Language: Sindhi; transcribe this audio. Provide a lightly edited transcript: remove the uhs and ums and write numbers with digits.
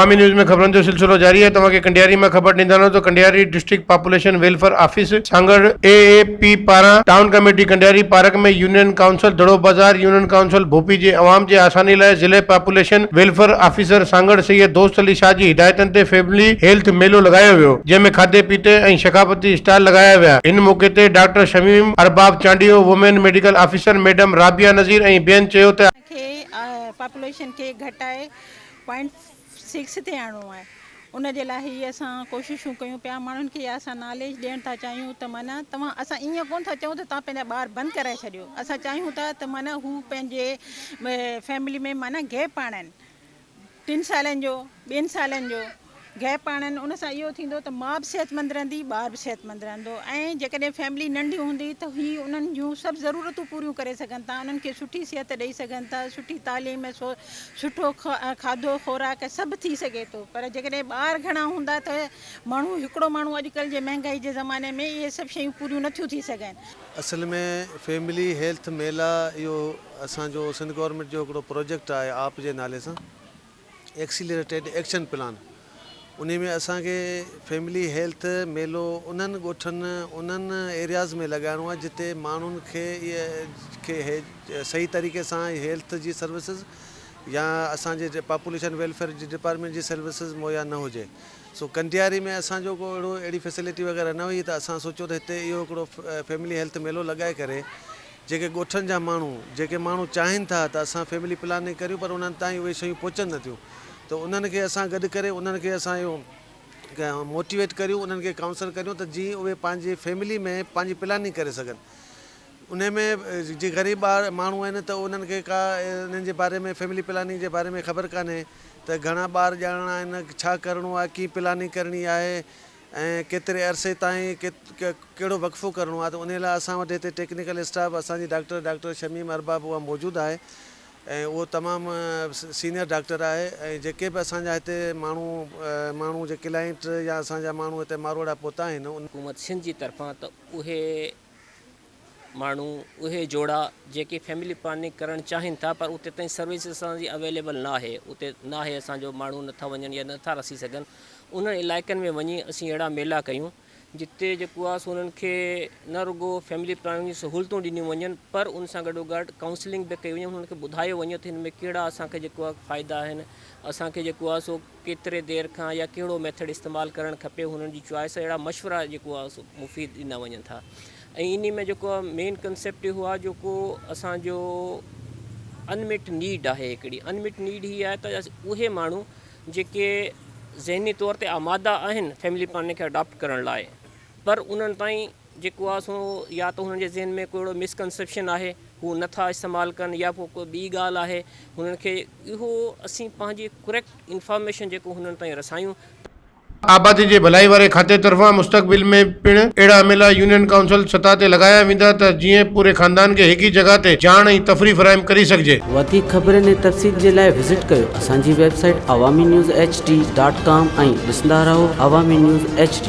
عوامي نيوز ۾ خبرن جو سلسلو جاري آهي توهان کي ڪنڊياري مان خبر ڏيندا هلون ته Kandiaro district population welfare office Sanghar A A P پاران ٽائون ڪميٽي ڪنڊياري پارڪ ۾ يونين ڪائونسل دڙو بازار يونين ڪائونسل ڀوپي جي عوام جي آساني لاء ضلعي population welfare officer Sanghar Syed Dost Ali Shah جي هدايتن تي فيملي هيلٿ ميلو لڳايو ويو جنهن ۾ کاڌي پيتي ۽ ثقافتي اسٽال لڳايا ويا ان موقعي تي doctor Shamim Arbab Chandio women medical officer madam Rabia Nazir ۽ ٻين چيو ته کي پاپوليشن کي گهٽائي پوائنٽ سڪس تي آڻڻو آهي ان جي لاء هي اسان ڪوششون ڪيون پيا ماڻهن کي اها اسان ناليج ڏيڻ ٿا چاهيون ته معنيٰ توهان اسان ائين ڪونه ٿا چئون ته توهان پنهنجا ٻار بند ڪرائي ڇڏيو اسان چاهيون ٿا ته معنيٰ هو پنهنجي فيملي ۾ معنيٰ گيپ آڻن ٽن سالن جو ٻن سالن جو گيپ آڻن ان سان اهو ٿيندو ته ماء به صحتمند رهندي ٻار به صحتمند رهندو ۽ جيڪڏهن فيملي ننڍي هوندي ته هي انهن جون سڀ ضرورتون پوريون ڪري سگهن ٿا انهن کي سٺي صحت ڏئي سگهن ٿا سٺي تعليم سٺو کاڌو خوراڪ سڀ ٿي سگهي ٿو پر جيڪڏهن ٻار گهڻا هوندا ته ماڻهو هڪڙو ماڻهو اڄڪلهه جي مهنگائي جي زماني ۾ اهي سڀ شيون پوريون نٿيون ٿي سگهن. اصل ۾ فيملي هيلٿ ميلا اهو اسان جو سنڌ گورنمينٽ جو هڪڙو پروجيڪٽ آهي آپ جي نالي سان ايڪسيلريٽيڊ ايڪشن پلان انهي ۾ اسان کي فيملي هيلٿ ميلو انهن ڳوٺن انهن ايرياز ۾ لڳائڻو آهي جتي ماڻهن کي کي صحيح طريقي سان هيلٿ جي سروسز يا اسان جي پاپوليشن ويلفيئر جي ڊپارٽمينٽ جي سروسز مهيا نه هجي سو ڪنڊياري ۾ اسان جو ڪو اهڙو اهڙي فيسلٽي وغيره نه هئي ته اسان سوچيو ته هتي اهو هڪڙو فيملي هيلٿ ميلو لڳائي ڪري جيڪي ڳوٺن جا ماڻهو جيڪي ماڻهو چاهين ٿا ته اسان فيملي پلاننگ ڪريون پر انهن تائين اهي شيون پهچن نه ٿيون ته انهن کي اسان گڏ ڪري انهن کي اسان اهو موٽيويٽ ڪريون انهن کي ڪائونسل ڪريون ته جيئن اهي پنهنجي فيملي ۾ پنهنجي پلاننگ ڪري سگهن انهي ۾ جي غريب ٻار ماڻهو آهن ته انهن کي ڪا انهن جي باري ۾ فيملي پلاننگ جي باري ۾ خبر ڪانهي ته گهڻا ٻار ڄڻڻا آهن ڇا ڪرڻو آهي ڪيئن پلاننگ ڪرڻي آهي ۽ ڪيتري عرصي تائين ڪهڙو وقفو ڪرڻو آهي ته انهي لاء اسان وٽ هتي ٽيڪنيڪل اسٽاف اسان جي ڊاڪٽر ڊاڪٽر شميم ارباب اها موجود آهي ۽ اهو تمام سينئر ڊاڪٽر آهي ۽ جيڪي به اسان جا هتي ماڻهو ماڻهو جي ڪلائنٽ يا اسان جا ماڻهو هتي ماروئڙا پهتا آهن ان. حڪومت سنڌ جي طرفان ته اهي ماڻهو اهي جوڙا جيڪي فيملي پلاننگ ڪرڻ چاهين ٿا پر اتي تائين سروس اسان جي اويليبل نه آهي اتي نه آهي اسان جو ماڻهو نٿا وڃن يا نٿا رسي سگهن انهن علائقن ۾ وڃي اسين اهڙا ميلا ڪيون جتي جيڪو آهي سو انهن کي نه رڳو فيملي پلاننگ جون سهولتون ڏنيون وڃن پر ان سان گڏو گڏ ڪائونسلنگ به ڪئي وڃي انهن کي ٻڌايو وڃي ته هن ۾ ڪهڙا اسان کي جيڪو آهي فائدا آهن اسان کي جيڪو آهي سو ڪيتري دير کان يا ڪهڙو ميٿڊ استعمال ڪرڻ کپي هنن جي چوائس اهڙا مشورا جيڪو آهي سو مفيد ڏنا وڃن ٿا ۽ انهي ۾ جيڪو آهي مين ڪنسيپٽ اهو آهي جيڪو اسان جو انميٽ نيڊ آهي هڪڙي انميٽ نيڊ هي آهي ته اهي ماڻهو جيڪي ذهني طور تي آماده آهن فيملي پلاننگ کي اڊاپٽ ڪرڻ لاء پر انهن تائين جيڪو آهي سو يا ته هنن جي ذهن ۾ ڪو اهڙو مس ڪنسيپشن آهي هو نه ٿا استعمال ڪن يا پوء ڪو ٻي ڳالهه آهي هنن کي اهو اسين پنهنجي ڪريڪٽ انفارميشن جيڪو هنن تائين رسايون ته آبادي جي ڀلائي واري کاتي طرفان مستقبل ۾ پڻ اهڙا ميلا يونين ڪائونسل سطح تي لڳايا ويندا ته جيئن پوري خاندان کي هڪ ئي جڳهه تي ڄاڻ ۽ تفريح فراهم ڪري سگهجي. وڌيڪ خبرن ۽ تفصيل جي لاء وزٽ ڪيو اسان جي website Awami news H D dot com ۽ ڏسندا رهو عوامي نيوز ايڇ ڊي.